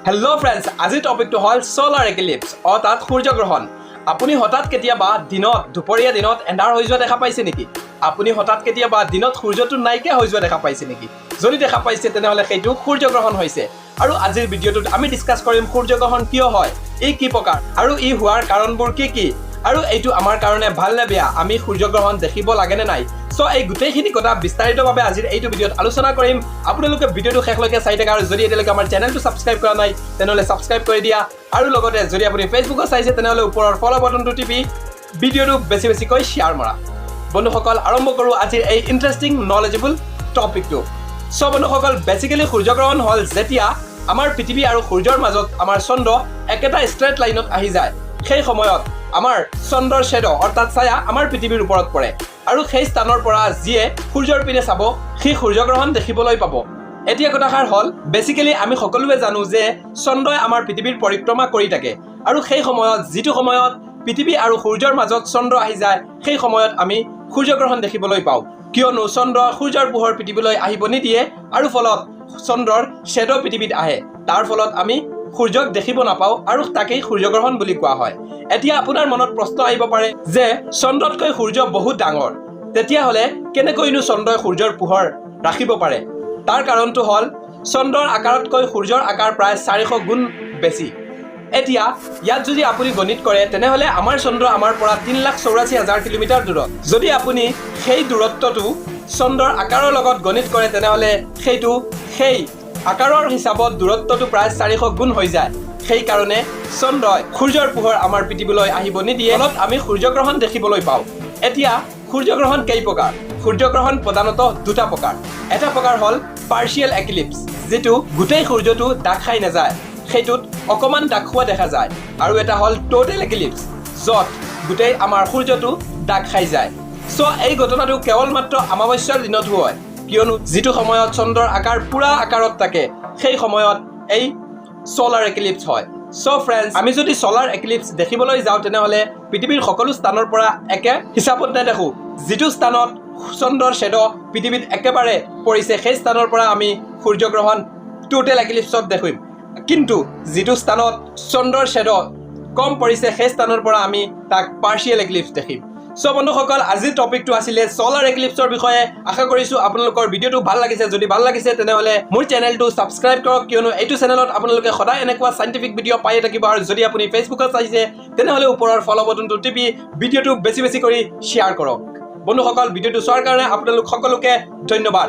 Hello' friends, আজিৰ টপিকটো হ'ল ছ'লাৰ এক্লিপছ, অৰ্থাৎ সূৰ্যগ্ৰহণ। আপুনি হঠাৎ কেতিয়াবা দিনত, দুপৰীয়া দিনত এন্ধাৰ হৈ যোৱা দেখা পাইছে নেকি? আপুনি হঠাৎ কেতিয়াবা দিনত সূৰ্যটো নাইকিয়া হৈ যোৱা দেখা পাইছে নেকি? যদি দেখা পাইছে, তেনেহ'লে সেইটো সূৰ্যগ্ৰহণ হৈছে। আৰু আজিৰ ভিডিঅ'টোত আমি ডিছকাছ কৰিম সূৰ্যগ্ৰহণ কিয় হয়, ই কি প্ৰকাৰ আৰু ই হোৱাৰ কাৰণবোৰ কি কি আৰু এইটো আমাৰ কাৰণে ভাল নে বেয়া, আমি সূৰ্যগ্ৰহণ দেখিব লাগেনে নাই। চ' এই গোটেইখিনি কথা বিস্তাৰিতভাৱে আজিৰ এইটো ভিডিঅ'ত আলোচনা কৰিম। আপোনালোকে ভিডিঅ'টো শেষলৈকে চাই থাকা আৰু যদি এতিয়ালৈকে আমাৰ চেনেলটো ছাবস্ক্ৰাইব কৰা নাই, তেনেহ'লে ছাবস্ক্ৰাইব কৰি দিয়া আৰু লগতে যদি আপুনি ফেচবুকত চাইছে, তেনেহ'লে ওপৰৰ ফ'ল' বাটনটো টিপি ভিডিঅ'টো বেছি বেছিকৈ শ্বেয়াৰ মাৰা। বন্ধুসকল, আৰম্ভ কৰোঁ আজিৰ এই ইণ্টাৰেষ্টিং নলেজেবল টপিকটো। চ' বন্ধুসকল, বেচিকেলি সূৰ্যগ্ৰহণ হ'ল যেতিয়া আমাৰ পৃথিৱী আৰু সূৰ্যৰ মাজত আমাৰ চন্দ্ৰ একেটা ষ্ট্ৰেট লাইনত আহি যায়। সেই সময়ত আমাৰ চন্দ্ৰৰ শ্বেড, অৰ্থাৎ ছায়া, আমাৰ পৃথিৱীৰ ওপৰত পৰে আৰু সেই স্থানৰ পৰা যিয়ে সূৰ্যৰ পিনে চাব, সি সূৰ্যগ্ৰহণ দেখিবলৈ পাব। এতিয়া কথাষাৰ হ'ল, বেচিকেলি আমি সকলোৱে জানো যে চন্দ্ৰই আমাৰ পৃথিৱীৰ পৰিক্ৰমা কৰি থাকে আৰু সেই সময়ত, যিটো সময়ত পৃথিৱী আৰু সূৰ্যৰ মাজত চন্দ্ৰ আহি যায়, সেই সময়ত আমি সূৰ্যগ্ৰহণ দেখিবলৈ পাওঁ। কিয়নো চন্দ্ৰ সূৰ্যৰ পোহৰ পৃথিৱীলৈ আহিব নিদিয়ে আৰু ফলত চন্দ্ৰৰ শ্বেড পৃথিৱীত আহে। তাৰ ফলত আমি সূৰ্যক দেখিব নাপাওঁ আৰু তাকেই সূৰ্যগ্ৰহণ বুলি কোৱা হয়। এতিয়া আপোনাৰ মনত প্ৰশ্ন আহিব পাৰে যে চন্দ্ৰতকৈ সূৰ্য বহুত ডাঙৰ, তেতিয়াহ'লে কেনেকৈনো চন্দ্ৰই সূৰ্যৰ পোহৰ ৰাখিব পাৰে? তাৰ কাৰণটো হ'ল চন্দ্ৰৰ আকাৰতকৈ সূৰ্যৰ আকাৰ প্ৰায় 400 গুণ বেছি। এতিয়া ইয়াত যদি আপুনি গণিত কৰে, তেনেহ'লে আমাৰ চন্দ্ৰ আমাৰ পৰা 3,84,000 কিলোমিটাৰ দূৰত। যদি আপুনি সেই দূৰত্বটো চন্দ্ৰৰ আকাৰৰ লগত গণিত কৰে, তেনেহ'লে সেই আকাৰৰ হিচাপত দূৰত্বটো প্ৰায় 400 গুণ হৈ যায়। সেইকাৰণে চন্দ্ৰই সূৰ্যৰ পোহৰ আমাৰ পৃথিৱীলৈ আহিব নিদিয়ে, ফলত আমি সূৰ্যগ্ৰহণ দেখিবলৈ পাওঁ। এতিয়া সূৰ্যগ্ৰহণ কেই প্ৰকাৰ? সূৰ্যগ্ৰহণ প্ৰধানতঃ দুটা প্ৰকাৰ। এটা প্ৰকাৰ হ'ল পাৰ্চিয়েল এক্লিপছ, যিটো গোটেই সূৰ্যটো দাগ খাই নাযায়, সেইটোত অকণমান দাগ খোৱা দেখা যায়। আৰু এটা হ'ল ট'টেল এক্লিপছ, য'ত গোটেই আমাৰ সূৰ্যটো দাগ খাই যায়। চ' এই ঘটনাটো কেৱল মাত্ৰ অমাৱস্যাৰ দিনত হয়, কিয়নো যিটো সময়ত চন্দ্ৰৰ আকাৰ পূৰা আকাৰত থাকে, সেই সময়ত এই ছ'লাৰ এক্লিপছ হয়। চ' ফ্ৰেণ্ডছ, আমি যদি ছ'লাৰ এক্লিপছ দেখিবলৈ যাওঁ, তেনেহ'লে পৃথিৱীৰ সকলো স্থানৰ পৰা একে হিচাপত নেদেখোঁ। যিটো স্থানত চন্দ্ৰৰ শ্বেড পৃথিৱীত একেবাৰে পৰিছে, সেই স্থানৰ পৰা আমি সূৰ্যগ্ৰহণ টোটেল এক্লিপছত দেখিম। কিন্তু যিটো স্থানত চন্দ্ৰৰ শ্বেড কম পৰিছে, সেই স্থানৰ পৰা আমি তাক পাৰ্চিয়েল এক্লিপছ দেখিম। চ' বন্ধুসকল, আজিৰ টপিকটো আছিলে ছ'লাৰ এক্লিপছৰ বিষয়ে। আশা কৰিছোঁ আপোনালোকৰ ভিডিঅ'টো ভাল লাগিছে। যদি ভাল লাগিছে, তেনেহ'লে মোৰ চেনেলটো ছাবস্ক্ৰাইব কৰক, কিয়নো এইটো চেনেলত আপোনালোকে সদায় এনেকুৱা চাইণ্টিফিক ভিডিঅ' পায়ে থাকিব। আৰু যদি আপুনি ফেচবুকত চাইছে, তেনেহ'লে ওপৰৰ ফ'ল' বটনটো টিপি ভিডিঅ'টো বেছি বেছি কৰি শ্বেয়াৰ কৰক। বন্ধুসকল, ভিডিঅ'টো চোৱাৰ কাৰণে আপোনালোক সকলোকে ধন্যবাদ।